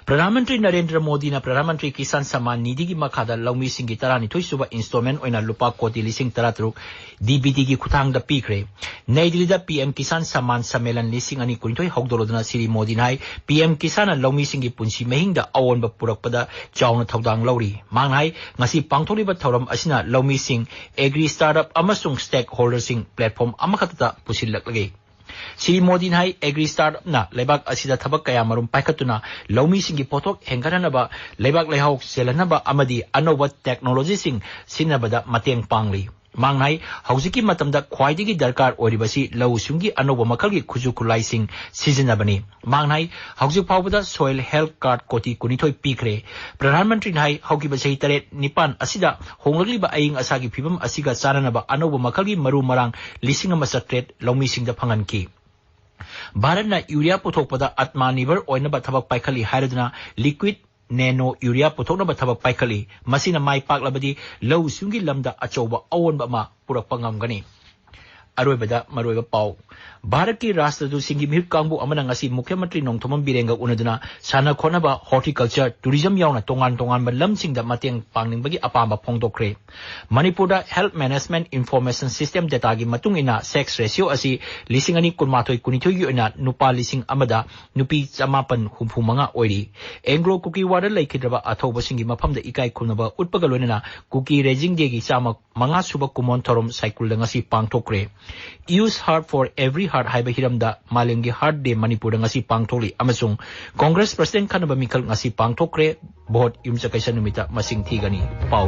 ꯄ꯭ꯔꯙꯥꯟ ꯃꯟꯇ꯭ꯔꯤ ꯅꯔꯦꯟꯗ꯭ꯔ ꯃꯣꯗꯤꯅ ꯄ꯭ꯔꯙꯥꯟ ꯃꯟꯇ꯭ꯔꯤ ꯀꯤꯁꯥꯟ ꯁꯝꯃꯥꯟ ꯅꯤꯙꯤꯒꯤ ꯃꯈꯥꯗ ꯂꯧꯃꯤꯁꯤꯡꯒꯤ ꯇꯔꯥꯅꯤꯊꯣꯏ ꯁꯨꯕ installment ꯑꯣꯏꯅ ꯂꯨꯄꯥ ꯀꯣꯇꯤ ꯂꯤꯁꯤꯡ ꯇꯔꯥꯇꯔꯨꯛ ꯗꯤ ꯕꯤ ꯇꯤꯒꯤ ꯈꯨꯠꯊꯥꯡꯗ ꯄꯤꯈ꯭ꯔꯦ꯫ ꯅꯩ ꯗꯤꯜꯂꯤꯗ ꯄꯤ ꯑꯦꯝ ꯀꯤꯁꯥꯟ ꯁꯝꯃꯥꯟ ꯁꯝꯃꯦꯂꯟ ꯂꯤꯁꯤꯡ ꯑꯅꯤ ꯀꯨꯟꯅꯤꯊꯣꯏ ꯍꯧꯗꯣꯛꯂꯗꯨꯅ ꯁ꯭ꯔꯤ ꯃꯣꯗꯤꯅ ꯍꯥꯏ, ꯄꯤ ꯑꯦꯝ ꯀꯤꯁꯥꯟꯅ ꯂꯧꯃꯤꯁꯤꯡꯒꯤ ꯄꯨꯟꯁꯤ ꯃꯍꯤꯡꯗ ꯑꯑꯣꯟꯕ ꯄꯨꯔꯛꯄꯗ ꯆꯥꯎꯅ ꯊꯧꯗꯥꯡ ꯂꯧꯔꯤ꯫ ꯃꯍꯥꯛꯅ ꯍꯥꯏ, ꯉꯁꯤ ꯄꯥꯡꯊꯣꯛꯂꯤꯕ ꯊꯧꯔꯝ ꯑꯁꯤꯅ ꯂꯧꯃꯤꯁꯤꯡ, agri startup ꯑꯃꯁꯨꯡ stakeholderꯁꯤꯡ platform ꯑꯃꯈꯛꯇꯗ ꯄꯨꯁꯤꯜꯂꯛꯂꯒꯦ꯫ ꯁ꯭ꯔꯤ ꯃꯣꯗꯤꯅ ꯍꯥꯏ, agri startupꯅ ꯂꯩꯕꯥꯛ ꯑꯁꯤꯗ ꯊꯕꯛ ꯀꯌꯥ ꯃꯔꯨꯝ ꯄꯥꯏꯈꯠꯇꯨꯅ ꯂꯧꯃꯤꯁꯤꯡꯒꯤ ꯄꯣꯠꯊꯣꯛ ꯍꯦꯟꯒꯠꯍꯟꯅꯕ, ꯂꯩꯕꯥꯛ ꯂꯩꯍꯥꯎ ꯆꯦꯜꯍꯟꯅꯕ ꯑꯃꯗꯤ ꯑꯅꯧꯕ technologyꯁꯤꯡ ꯁꯤꯖꯤꯟꯅꯕꯗ ꯃꯇꯦꯡ ꯄꯥꯡꯂꯤ꯫ ꯃꯍꯥꯛꯅ ꯍꯥꯏ, ꯍꯧꯖꯤꯛꯀꯤ ꯃꯇꯝꯗ ꯈ꯭ꯋꯥꯏꯗꯒꯤ ꯗꯔꯀꯥꯔ ꯑꯣꯏꯔꯤꯕꯁꯤ ꯂꯧꯎ ꯁꯤꯡꯎꯒꯤ ꯑꯅꯧꯕ ꯃꯈꯜꯒꯤ ꯈꯨꯠꯁꯨ ꯈꯨꯠꯂꯥꯏꯁꯤꯡ ꯁꯤꯖꯤꯟꯅꯕꯅꯤ꯫ ꯃꯍꯥꯛꯅ ꯍꯥꯏ, ꯍꯧꯖꯤꯛ ꯐꯥꯎꯕꯗ soil health card ꯀꯣꯇꯤ ꯀꯨꯟꯅꯤꯊꯣꯏ ꯄꯤꯈ꯭ꯔꯦ꯫ ꯄ꯭ꯔꯙꯥꯟ ꯃꯟꯇ꯭ꯔꯤꯅ ꯍꯥꯏ, ꯍꯧꯈꯤꯕ ꯆꯍꯤ ꯇꯔꯦꯠ ꯅꯤꯄꯥꯟ ꯑꯁꯤꯗ ꯍꯣꯡꯂꯛꯂꯤꯕ ꯑꯏꯪ ꯑꯁꯥꯒꯤ ꯐꯤꯕꯝ ꯑꯁꯤꯒ ꯆꯥꯟꯅꯅꯕ ꯑꯅꯧꯕ ꯃꯈꯜꯒꯤ ꯃꯔꯨ ꯃꯔꯥꯡ ꯂꯤꯁꯤꯡ ꯑꯃ ꯆꯥꯇ꯭ꯔꯦꯠ ꯂꯧꯃꯤꯁꯤꯡꯗ ꯐꯪꯍꯟꯈꯤ꯫ ꯚꯥꯔꯠꯅ ꯌꯨꯔꯤꯌꯥ ꯄꯨꯊꯣꯛꯄꯗ ꯑꯥꯇꯃꯅꯤꯔꯚꯔ ꯑꯣꯏꯅꯕ ꯊꯕꯛ ꯄꯥꯏꯈꯠꯂꯤ ꯍꯥꯏꯔꯗꯨꯅ liquid ꯅꯦꯅꯣ ꯌꯨꯔꯤꯌꯥ ꯄꯨꯊꯣꯛꯅꯕ ꯊꯕꯛ ꯄꯥꯏꯈꯠꯂꯤ꯫ ꯃꯁꯤꯅ ꯃꯥꯏ ꯄꯥꯛꯂꯕꯗꯤ ꯂꯧꯎ ꯁꯤꯡꯎꯒꯤ ꯂꯝꯗ ꯑꯆꯧꯕ ꯑꯑꯣꯟꯕ ꯑꯃ ꯄꯨꯔꯛꯄ ꯉꯝꯒꯅꯤ꯫ ꯑꯔꯣꯏꯕꯗ ꯃꯔꯨꯑꯣꯏꯕ ꯄꯥꯎ꯫ ꯚꯥꯔꯠꯀꯤ ꯔꯥꯁꯇ꯭ꯔꯗꯨꯠꯁꯤꯡꯒꯤ ꯃꯤꯍꯨꯠ ꯀꯥꯡꯕꯨ ꯑꯃꯅ ꯉꯁꯤ ꯃꯨꯈ꯭ꯌ ꯃꯟꯇ꯭ꯔꯤ ꯅꯣꯡꯊꯣꯝꯕꯝ ꯕꯤꯔꯦꯟꯒ ꯎꯅꯗꯨꯅ ꯁꯥꯟꯅ ꯈꯣꯠꯅꯕ, ꯍꯣꯔꯇꯤꯀꯜꯆꯔ, ꯇꯨꯔꯤꯖꯝ ꯌꯥꯎꯅ ꯇꯣꯉꯥꯟ ꯇꯣꯉꯥꯟꯕ ꯂꯝꯁꯤꯡꯗ ꯃꯇꯦꯡ ꯄꯥꯡꯅꯤꯡꯕꯒꯤ ꯑꯄꯥꯝꯕ ꯐꯣꯡꯗꯣꯛꯈ꯭ꯔꯦ꯫ ꯃꯅꯤꯄꯨꯔꯗ Health Management Information System dataꯒꯤ ꯃꯇꯨꯡ ꯏꯟꯅ sex ratio ꯑꯁꯤ ꯂꯤꯁꯤꯡ ꯑꯅꯤ ꯀꯨꯟꯃꯥꯊꯣꯏ ꯀꯨꯟꯅꯤꯊꯣꯏꯒꯤ ꯑꯣꯏꯅ ꯅꯨꯄꯥ ꯂꯤꯁꯤꯡ ꯑꯃꯗ ꯅꯨꯄꯤ ꯆꯃꯥꯄꯟ ꯍꯨꯝꯐꯨ ꯃꯉꯥ ꯑꯣꯏꯔꯤ꯫ ꯑꯦꯡꯒ꯭ꯂꯣ ꯀꯨꯀꯤ ꯋꯥꯔꯗ ꯂꯩꯈꯤꯗ꯭ꯔꯕ ꯑꯊꯧꯕꯁꯤꯡꯒꯤ ꯃꯐꯝꯗ ꯏꯀꯥꯏ ꯈꯨꯝꯅꯕ ꯎꯠꯄꯒ ꯂꯣꯏꯅꯅ ꯀꯨꯀꯤ ꯔꯦꯖꯤꯡ ꯗꯦꯒꯤ ꯆꯥꯝꯃ ꯃꯉꯥ ꯁꯨꯕ ꯀꯨꯃꯣꯟ ꯊꯧꯔꯝ ꯁꯥꯏꯀꯨꯜꯗ ꯉꯁꯤ ꯄꯥꯡꯊꯣꯛꯈ꯭ꯔꯦ꯫ Use Heart for Every Heart ꯍꯥꯏꯕ ꯍꯤꯔꯝꯗ ꯃꯥꯂꯦꯝꯒꯤ Heart Day ꯃꯅꯤꯄꯨꯔꯗ ꯉꯁꯤ ꯄꯥꯡꯊꯣꯛꯂꯤ ꯑꯃꯁꯨꯡ ꯀꯣꯡꯒ꯭ꯔꯦꯁ ꯄ꯭ꯔꯁꯤꯗꯦꯟ ꯈꯟꯅꯕ ꯃꯤꯈꯜ ꯉꯁꯤ ꯄꯥꯡꯊꯣꯛꯈ꯭ꯔꯦ꯫ ꯚꯣꯠ ꯌꯨꯝꯁꯀꯩꯁ ꯅꯨꯃꯤꯠꯇ ꯃꯁꯤꯡ ꯊꯤꯒꯅꯤ꯫ ꯄꯥꯎ